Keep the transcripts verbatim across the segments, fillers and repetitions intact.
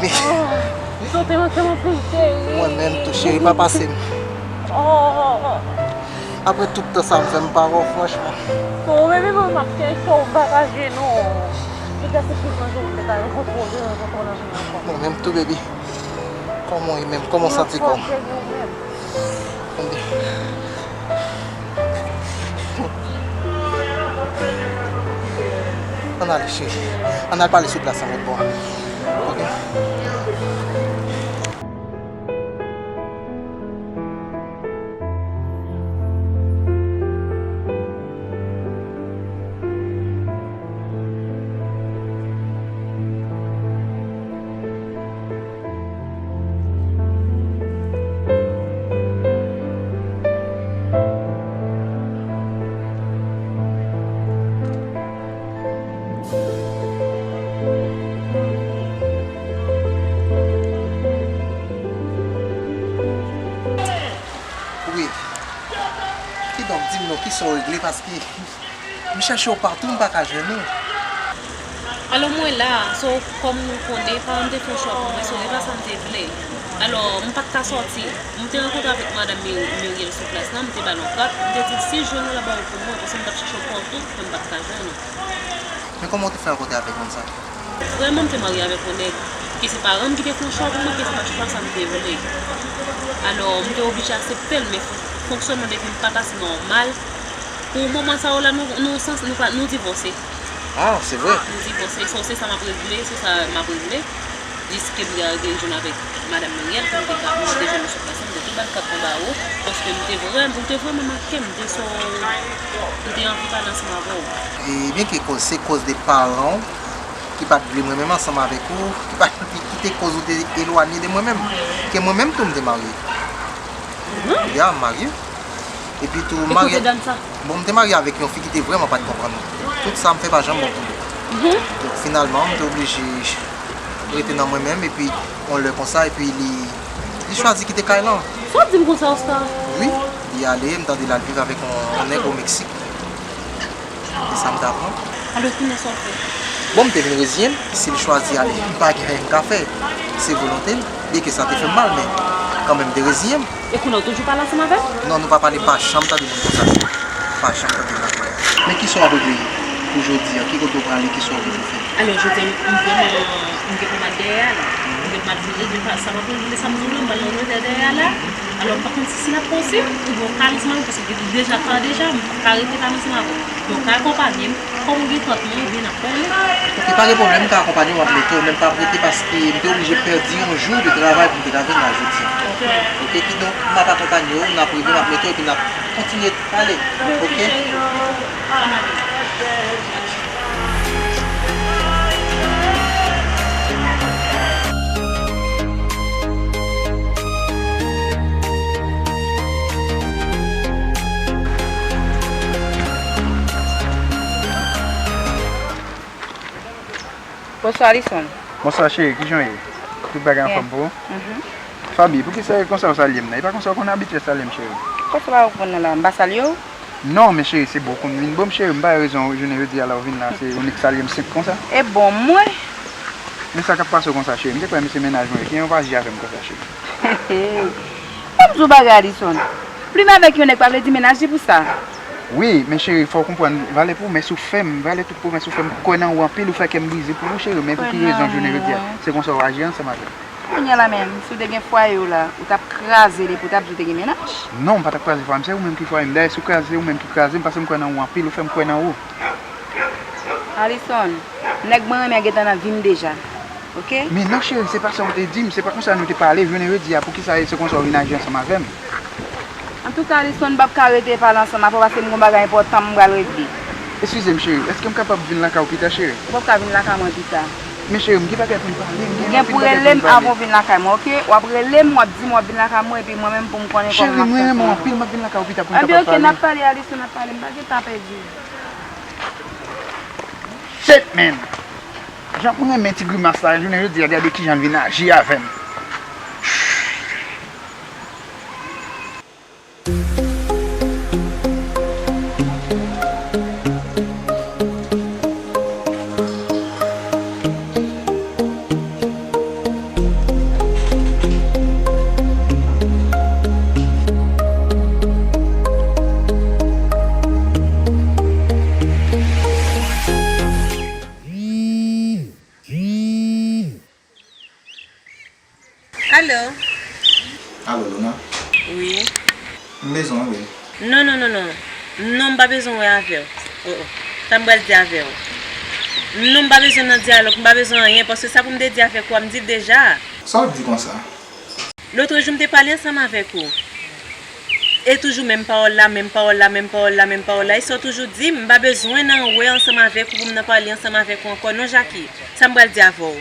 Oh, sa te manke m anpil, cheri. Mwen menm tou, cheri, pa pase m. Oh. Apre tout tan sa m fè, m pa wè w, franchman. Bon, ou menm, mwen, m ap chèche w, m pa ka jwenn ou. Piga se pi gran jou m te ka rankontre w, rankontre w nan jounen ankò. Mwen menm tou, baby. Kòman w ye menm? Kòman w santi kò w? Mwen fò, cheri, ou menm? Tande. Ann ale, cheri. Ann al pale sou plas la, lòt bò a. Oke? Wi. Kidonk, di m non, kisa w regle, paske m chèche w patou, m pa ka jwenn ou. Alò, mwen la, so, kòm nou konnen, paran m te fè yon chwa pou mwen, so, e pa sa m te vle. Alò, m pa t ka sòti. M te rankontre avèk madanm Mir-, Muriel sou plas la, m te ba l yon kat, m te di l, si jwenn ou la, ba w pou mwen, paske m t ap chèche w patou, men m pa t ka jwenn ou. Men kòman w te fè rankontre avèk moun sa? Vrèman, m te marye avèk yon nèg ke se paran m ki te fè yon chwa pou mwen, ke se pa chwa sa m te vle. Alò, m te oblije aksepte l, men fon-, fonksyònman de vi m pa t ase nòmal. Pou moman sa yo la, nou, nou, sans, nou, pa, nou divòse. Ah, se vre? Nou divòse. So, se sa m ap regle, se sa m ap regle. Jiske m te arive jwenn avèk madanm Muriel, pou m te ka, pou m te jwenn sou plas la, m te tou ba l kat anba wo, paske m te vrèm-, ou te vrèman manke m, m te so, m te anvi pale ansanm avè w. E byen ke koz, se koz de paran w ki pa t vle mwen menm ansanm avèk ou, ki pa t, ki te koz ou te elwanye de mwen menm, ke mwen menm tou m te marye. Ya, m marye. Epi tou, e kote dam sa? Bon, m te marye avèk yon fi ki te vrèman pa t konprann mwen. Tout sa m fè pa janm bon pou li. Donk, finalman, m te oblije rete nan mwen menm, epi yon lè konsa, epi li, li chwazi kite kay lan. Sa w di m konsa, Oscar? Wi, li ale, m tande l al viv avèk yon, yon nèg o Meksik. E sa m t aprann. Alò, kounye a sa w fè? Bon, m te vin reziyen m. Si l chwazi ale, m pa gen anyen m ka fè. Se volonte l. Byenke sa te fè m mal, men kanmenm, m te reziyen m. E kounye a, w toujou pale ansanm avè l? Non, nou pa pale, m pa janm tande moun konsa. Pa janm tande l ankò. Men kisa w ap regle pou jodi a? Ki kote w prale? Kisa w vle pou fè? Alò, jodi a, m vrèman, m gen pou m al dèyè a la. M gen pou m al vire, gen pa, sa pa pou regle sa m di w la, m pral nan dèyè a la. Alò, m pa konn si, si l ap posib, oubyen w ka al ansanm avè m, paske m deja ta deja, m pa ka rete pale ansanm avè w. Donk, w ka akonpanye m, kòm ou gen kont mwen, oubyen n ap pale. Oke, pa gen pwoblèm, m ka akonpanye w, m ap mete w, men m p ap rete paske m te oblije pèdi yon jou de travay pou m te ka vin la jodi a. Oke, kidonk, m ap akonpanye w, n ap rive, m ap mete w, epi n ap kontinye pale. Oke? Bonswa, Alison. Bonswa, cheri. Kijan w ye? Tout bagay anfòm pou ou? Mhm. Faby, poukisa e konsa w salye m nan? E pa konsa w konn abitye salye m, cheri. Poukisa w pa konprann nan la? M pa salye w? Non, men cheri, se bon w konn vin ban m, cheri. M pa wè rezon jounen jodi a la w vin la, se ou nik salye m senp konsa. E bon, mwen? Men sa k ap pase w konsa, cheri? M te kwè men se mennaj mwen, epi w aji avè m konsa, cheri. Ban m di w bagay, Alison. Plim avèk yon nèg pa vle di mennaj li pou sa. Wi, men cheri, fò w konprann valè pwomès ou fè m, valè tout pwomès ou fè m, m kwè nan ou anpil, ou fè kè m brize pou ou, cheri, men pou ki rezon jounen jodi a se konsa w aji ansanm avè m? Kounye a la menm, si w te gen fwaye w la, ou t ap kraze l epi w t ap di w te gen mennaj? Non, m pa t ap kraze fwaye m, se ou menm ki fwaye m. Dayè, si w kraze, se ou menm ki kraze m, paske m kwè nan ou anpil, ou fè m kwè nan ou. Alison, nèg mwen renmen an gentan nan vi m deja. Oke? Men non, cheri, se pa sa w te di m, se pa konsa nou te pale, jounen jodi a, poukisa se konsa w vin aji ansanm avè m? Antouka, Alison, m p ap ka rete pale ansanm avè w paske m gen yon bagay enpòtan m pral regle. Eskize m, cheri, èske m kapab vin lakay ou pita, cheri? Ou p ap ka vin lakay mwen pita. Men cheri, m gen bagay pou m pale, m gen anpil bagay pou m pale. Ebyen, oke, rele m avan w vin lakay mwen, oke? W ap rele m, w ap di m w ap vin lakay mwen, epi mwen menm pou m konnen kòman m ap fè pou mwen. Cheri, mwen renmen w anpil, m ap vin lakay ou pita pou n kapab pale. Ebyen, oke, n ap pale, Alison, n ap pale, m pa gen tan pèdi. Shit, man! Jan pou renmen ti grimas la, jounen jodi a, gade kijan l vin aji avè m. Alo? Alo, Luna? Wi. M bezwen w, wi. Non, non, non, non. Non, m pa bezwen wè avè w. Oh, oh. Sa m pral di avè w? Non, m pa bezwen nan dyalòg, m pa bezwen anyen, paske sa pou m te di avèk ou a, m di l deja. Sa w ap di konsa? Lòt jou, m te pale ansanm avèk ou. E toujou menm pawòl la, menm pawòl la, menm pawòl la, menm pawòl la. E sa w toujou di m, m pa bezwen nan wè ansanm avèk ou pou m nan pale ansanm avèk ou ankò, non, Jackie. Sa m pral di avè w?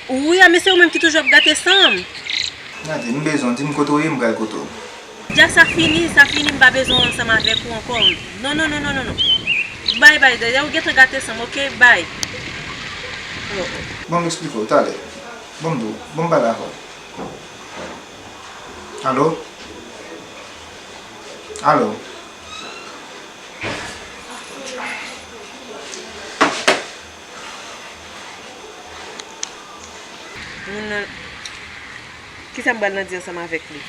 Wi, a, men se ou menm ki toujou ap gate san m. Gade, m bezwen w, di m kote w ye, m pral kote w. Dja sa fini, sa fini, m pa bezwen w ansanm avèk ou ankò. Non, non, non, non, non, non. Bay, bay, dèyè ou gentan gate san m, oke? Bay. Oh, oh. Bon, m eksplike w talè. Bon, m di w, bon, m pale avè w. Alo? Alo? Moun nan, kisa m pral nan di ansanm avèk li?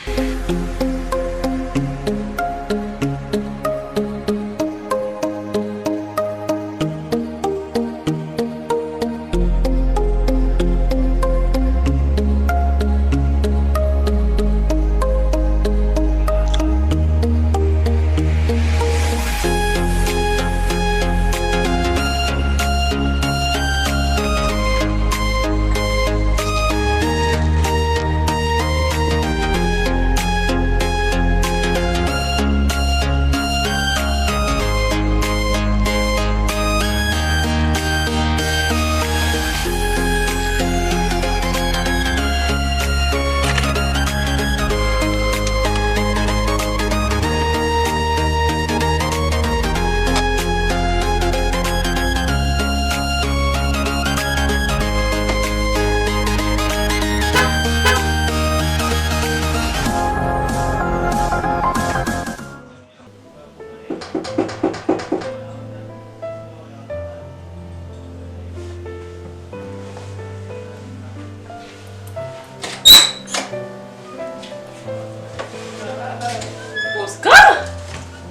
Oscar!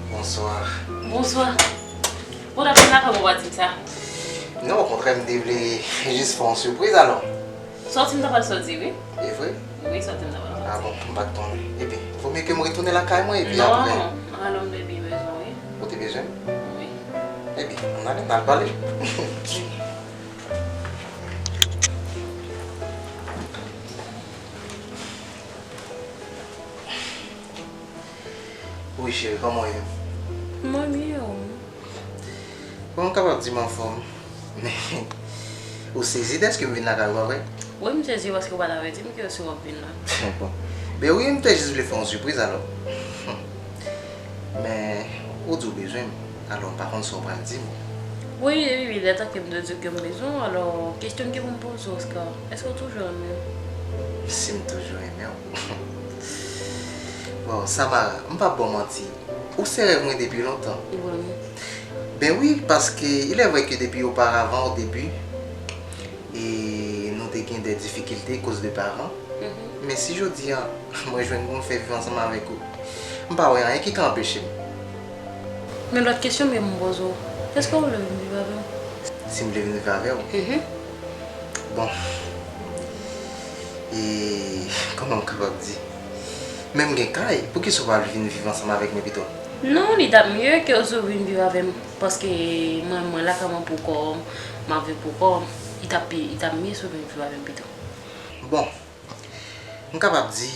Bonswa. Bonswa. Bon, w t ap vin lakay mwen, w pa di m sa? Non, okontrè, m te vle jis fè yon sipriz alò. Sòti m ta pral sòti, wi. E vre? Wi, sòti m ta pral sòti. A bon, m pa t konnen. Epi, vo mye ke m retounen lakay mwen, epi apre. Non, alò m te byen bezwen w, wi. Ou te bezwen m? Wi. Epi, ann ale, n al pale. Wi, cheri, kòman w ye? Mwen byen, wi. Bon, m kapab di m anfòm, men ou sezi dèske m vin lakay ou, pa vre? Wi, m sezi paske ou pa t avèti m ke se w ap vin la. Bon. Ben wi, m te jis vle fè yon sipriz alò. Men, ou di w bezwen m, alò m pa konn sa w pral di m. Wi, depi lè tanke m te di w ke m bezwen w, alò, kesyon m gen pou m poze w, Oscar, èske w toujou renmen m? Si m toujou renmen w. Bon, Samara, m p ap ba w manti, ou se rèv mwen depi lontan. Vrèman? Ben wi, paske il est vrai que depi oparavan, o debi, e nou te gen de difikilte koz de paran. Mhm. Men si jodi a, mwen jwenn pou m fè viv ansanm avèk ou, m pa wè anyen ki ka anpeche m. Men lòt kesyon m gen pou m poze w, èske w vle vin viv avè m? Si m vle vin viv avè w? Mhm. Bon. E kòman m kapab di? Men m gen kay, poukisa w pa vle vin viv ansanm avèk mwen pito? Non, li t ap mye ke si w vin viv avè m, paske mwen, mwen lakay mwen pou kò m, m ap viv pou kò m, li t ap pi, li t ap mye si w vin viv avè m pito. Bon, m kapab di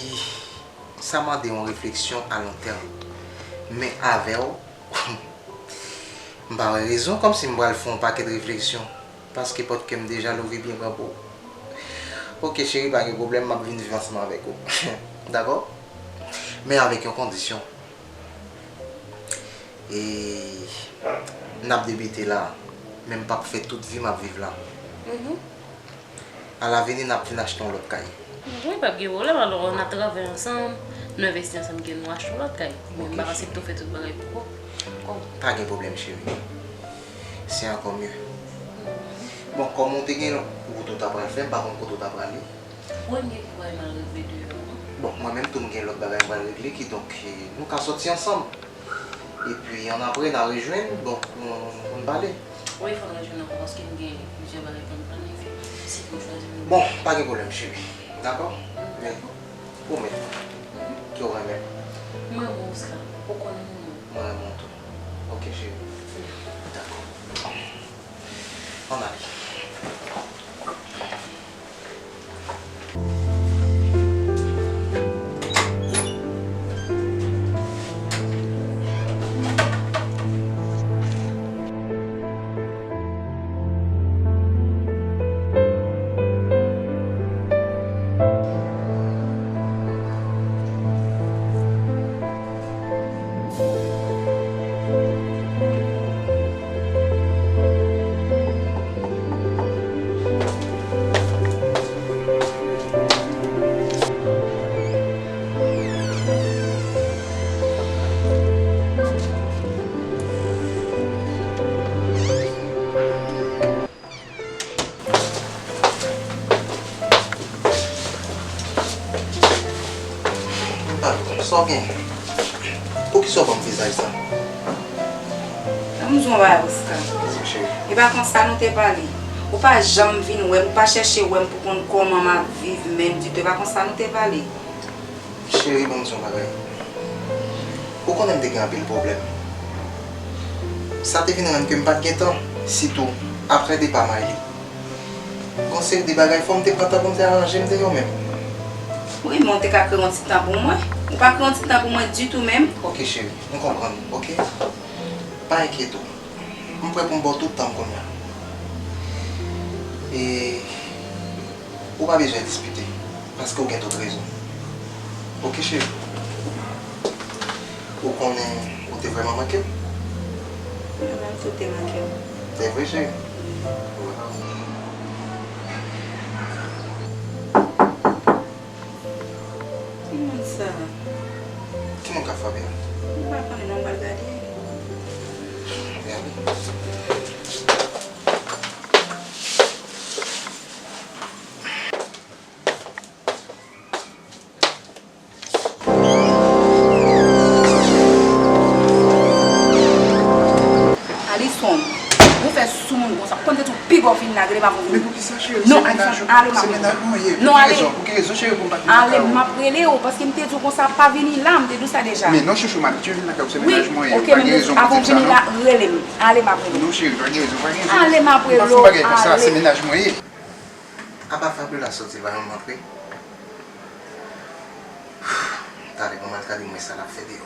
sa mande yon refleksyon a lon tèm. Men avè w, m pa wè rezon kòmsi m pral fè yon pakèt refleksyon, paske pòt kè m deja louvri byen gran pou ou. Oke, cheri, pa gen pwoblèm, m ap vin viv ansanm avèk ou. Dakò? Men avèk yon kondisyon. E n ap debite la, men m p ap fè tout vi m ap viv la. Mhm. Alavini, n ap vin achte yon lòt kay. Wi, p ap gen pwoblèm, alò, n ap travay ansanm, nou envesti ansanm ke nou achte yon lòt kay. Men m pa ka aksepte w fè tout bagay pou kò w. Pa gen pwoblèm, cheri. Se ankò mye. Bon, kòm ou te gen wout ou ta pral fè, m pa konn kote ou ta prale. Wi, m gen kèk bagay m al regle deyò, wi. Bon, mwen menm tou, m gen lòt bagay m pral regle, kidonk, eh, nou ka sòti ansanm. Epi, annapre, n a rejwenn, donk, nou, nou konn pale. Wi, fò n rejwenn ankò, paske m gen plizyè bagay pou m planifye. Si pou m chwazi m. Bon, pa gen pwoblèm, cheri. Dakò? Mm. Men, Pwomèt mwen ke w renmen m. Mwen renmen w, Oscar. Ou konnen m renmen w. Mwen renmen w tou. Ok, cheri. Dakò. Ann ale. Sa w gen? Poukisa w ban m vizaj sa? Ban m di w yon bagay, Oscar. Di m, cheri. E pa konsa nou te pale. Ou pa janm vin wè m, ou pa chèche wè m pou konn kòman m ap viv menm ditou. E pa konsa nou te pale. Cheri, ban m di w yon bagay. Ou konnen m te gen anpil pwoblèm. Sa te vin rann ke m pa t gen tan, sitou apre depa Mayli. Gon seri de bagay, fò m te pran tan pou m te aranje m de yo menm. Wi, men w te ka kreye yon ti tan pou mwen. Ou pa kreye yon ti tan pou mwen ditou menm. Ok, cheri, m konprann, ok? Pa enkyete w. M prè pou m ba w tout tan m kounye a. E ou pa bezwen dispite, paske w gen tout rezon. Ok, cheri? Ou konnen ou te vrèman manke m? Mwen menm tou te manke w. Se vre, cheri? Wow. Ki moun sa? Ki moun k ap frape a? M pa konnen non, m pral gade. Gade. Alison, ou fè sou moun konsa. Ou konn se tou pi gwo fin lage devan pou vini. Men poukisa, cheri? Non, Alison, ale, m ap rele w. Non, ale. Pou ki rezon, cheri, pou m pa vin lakay ou? Ale, m ap rele w, paske m te di w konsa, pa vini la, m te di w sa deja. Men non, chouchou, m abitye vin lakay ou, se mennaj mwen ye. Wi, ok, men avan w vini la, rele m. Ale, m ap rele w. Non, cheri, pa gen rezon, pa gen rezon. Ale, m ap rele w, ale. M pa fè yon bagay konsa, se mennaj mwen ye. Apa frape la soti, l pa janm rantre. Talè, pou m al gade mwen sa l ap fè deyò.